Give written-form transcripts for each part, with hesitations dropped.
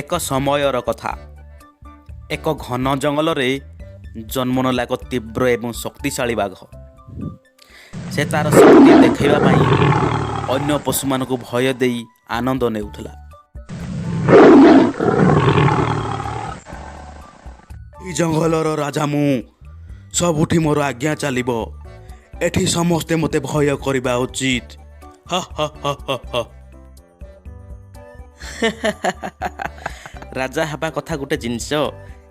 ଏକ ସମୟର କଥା। ଏକ ଘନ ଜଙ୍ଗଲରେ ଜନ୍ମ ନେଲା ଏକ ତୀବ୍ର ଏବଂ ଶକ୍ତିଶାଳୀ ବାଘ। ସେ ତାର ଶକ୍ତି ଦେଖାଇବା ପାଇଁ ଅନ୍ୟ ପଶୁମାନଙ୍କୁ ଭୟ ଦେଇ ଆନନ୍ଦ ନେଉଥିଲା। ଏହି ଜଙ୍ଗଲର ରାଜା ମୁଁ। ସବୁଠି ମୋର ଆଜ୍ଞା ଚାଲିବ। ଏଠି ସମସ୍ତେ ମୋତେ ଭୟ କରିବା ଉଚିତ। ହା ହା ହା ହା ହା। ରାଜା ହେବା କଥା ଗୋଟେ ଜିନିଷ,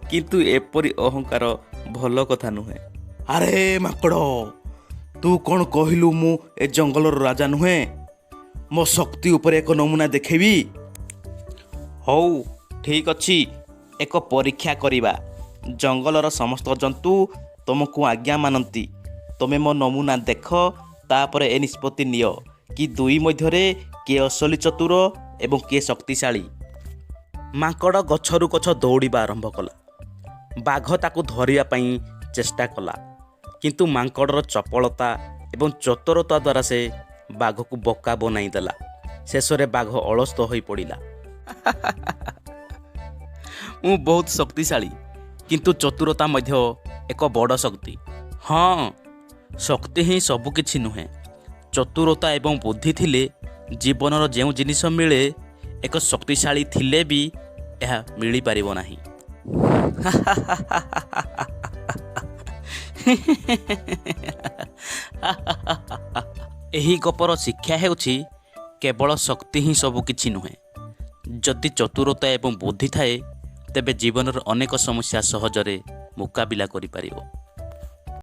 କିନ୍ତୁ ଏପରି ଅହଙ୍କାର ଭଲ କଥା ନୁହେଁ। ଆରେ ମାଙ୍କଡ଼, ତୁ କ'ଣ କହିଲୁ ମୁଁ ଏ ଜଙ୍ଗଲର ରାଜା ନୁହେଁ? ମୋ ଶକ୍ତି ଉପରେ ଏକ ନମୁନା ଦେଖେଇବି। ହଉ, ଠିକ୍ ଅଛି, ଏକ ପରୀକ୍ଷା କରିବା। ଜଙ୍ଗଲର ସମସ୍ତ ଜନ୍ତୁ ତୁମକୁ ଆଜ୍ଞା ମାନନ୍ତି। ତୁମେ ମୋ ନମୁନା ଦେଖ, ତାପରେ ଏ ନିଷ୍ପତ୍ତି ନିଅ କି ଦୁଇ ମଧ୍ୟରେ କିଏ ଅସଲି ଚତୁର ଏବଂ କିଏ ଶକ୍ତିଶାଳୀ। ମାଙ୍କଡ଼ ଗଛରୁ ଗଛ ଦୌଡ଼ିବା ଆରମ୍ଭ କଲା। ବାଘ ତାକୁ ଧରିବା ପାଇଁ ଚେଷ୍ଟା କଲା, କିନ୍ତୁ ମାଙ୍କଡ଼ର ଚପଳତା ଏବଂ ଚତୁରତା ଦ୍ୱାରା ସେ ବାଘକୁ ବୋକା ବନାଇ ଦେଲା। ଶେଷରେ ବାଘ ଅଳସ ହୋଇପଡ଼ିଲା। ମୁଁ ବହୁତ ଶକ୍ତିଶାଳୀ, କିନ୍ତୁ ଚତୁରତା ମଧ୍ୟ ଏକ ବଡ଼ ଶକ୍ତି। ହଁ, ଶକ୍ତି ହିଁ ସବୁକିଛି ନୁହେଁ। ଚତୁରତା ଏବଂ ବୁଦ୍ଧି ଥିଲେ ଜୀବନର ଯେଉଁ ଜିନିଷ ମିଳେ, ଏକ ଶକ୍ତିଶାଳୀ ଥିଲେ ବି ଏହା ମିଳିପାରିବ ନାହିଁ। ଏହି ଗପର ଶିକ୍ଷା ହେଉଛି, କେବଳ ଶକ୍ତି ହିଁ ସବୁକିଛି ନୁହେଁ। ଯଦି ଚତୁରତା ଏବଂ ବୁଦ୍ଧି ଥାଏ, ତେବେ ଜୀବନର ଅନେକ ସମସ୍ୟା ସହଜରେ ମୁକାବିଲା କରିପାରିବ।